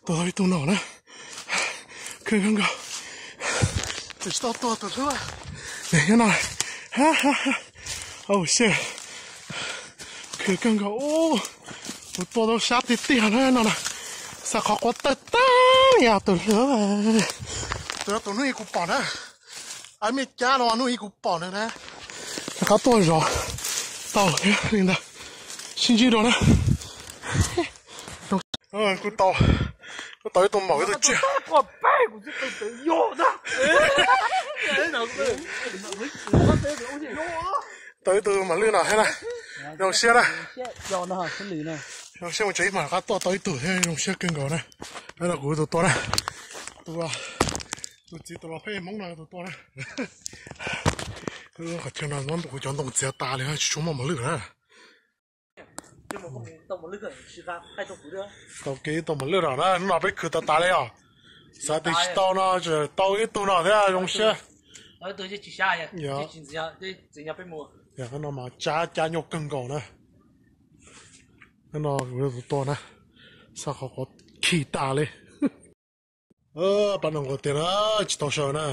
Tua tau ib tug no na. Khwv kawg nkaus. Tsis tau tua tus hlub. Nyob no. Oh shit. Khwv kawg nkaus. Kuv tua tau sab tiag tiag na no na. Xav qhov quav tawg tag yam tus hlub. Tus no tus hnub ib kuv pom na. Ab, me cab no hnub ib kuv pom na na. Rov qab tuaj zov tau thiab li ntawd. Sib ntsib dua na. Kuv tau, kuv tau ib tug maum ib tug tsiaj. Tau ib tug maum lwj no thiab na. Zoo siab na. Zoo siab mus tsev ib hmos rov qab tuaj tau ib tug thiab zoo siab kawg nkaus na. No kuv tus tua na. Tus, tus txiv tus los pheej Hmoob no tus tua na. Qhov chaw no muab kuv cov ntoo txiav tas li tsis tshua muaj maum lwj na. Tau kev tau maum lwj lawm na, hnub no peb khwv tas tas li os. Xav tias tsis tau no, tseem tau ib tug no thiab zoo siab. Yog, no mas cab cab nyuaj kawg nkaus na. No kuv tus tua na, xav qhov quav khi tas li. Pab no nkaus tiag na, tsis tau sawv na.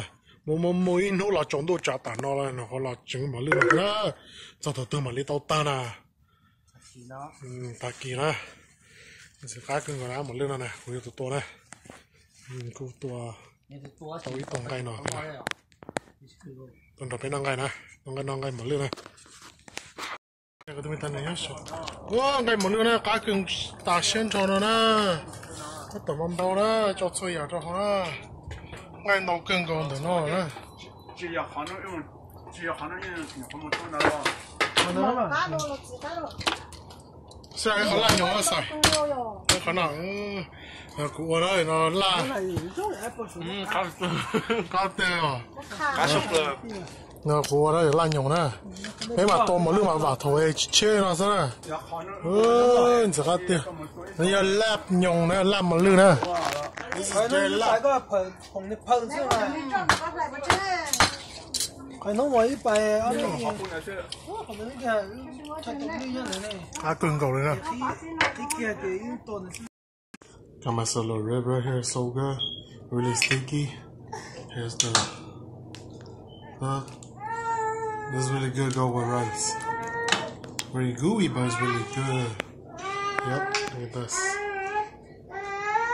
Muaj muaj muaj ib hnub los tsaus ntuj tsav tam no los no qhov los tseev maum lwj no na. Txog thaum twg mam li tau tawg na. Tag kis na. Ntxim qab kawg nkaus na maum lwj no na, kuv yog tus tua na. Kuv tua tau ib tug nqaij no. Tua nrog peb noj nqaij na, noj nqaij, noj nqaij maum lwj na. Ua nqaij maum lwj na qab kawg tas siab nrho no na. Tab tom ntau ntau na, tso txhua yam rau hauv na. Nqaij ntau kawg nkaus ntawm no na. Xav qhov laj nyoos xav. Qhov no, kuv ua na no laj. Qab teg os. No kuv ua na laj nyoos na. Peb mam tua maum lwj mas vam thaum tsis tsheb no xwb na. Ntxim qab tiag. No yog laj nyoos na, laj maum lwj na. Qab kawg nkaus li na. Got myself a little rib right here, so good, really sticky. Here's the, huh? This is really good, go with rice. Very gooey, but it's really good. Yep, look at this.